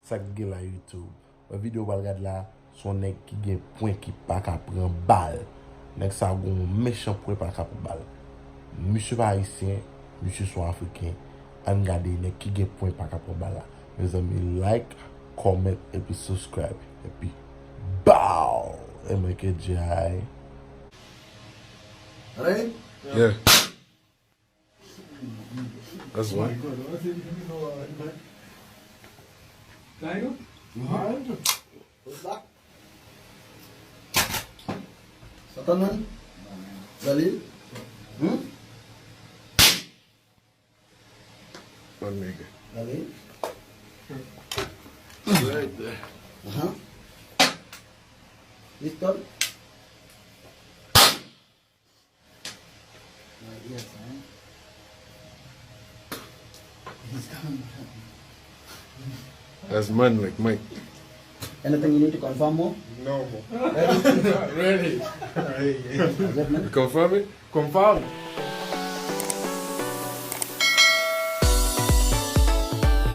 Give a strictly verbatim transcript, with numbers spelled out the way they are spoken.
Sa k gen la YouTube? Nan videyo w pral gad la, se yon nèg ki gen pwen ki pa ka pran bal. Nèg sa gon mechan pwen pa ka pran bal. Misye pa ayisyen, misye se yon afriken. Ann gade nèg ki gen pwen pa ka pran bal la. Mezanmi, like, comment epi subscribe. Epi, bow! E mwen ke Jay. Ready? Yeah. That's one. Tiger? Alright. What's that? Satan man? Dalil? Hmm? One nigga. Dalil? Right there. Uh-huh. Pistol? Right, yes, man. He's coming. That's Manlik, Mike. Anything you need to confirm more? No more. Ready? Not ready. Is it, man? You confirm it? Confirm.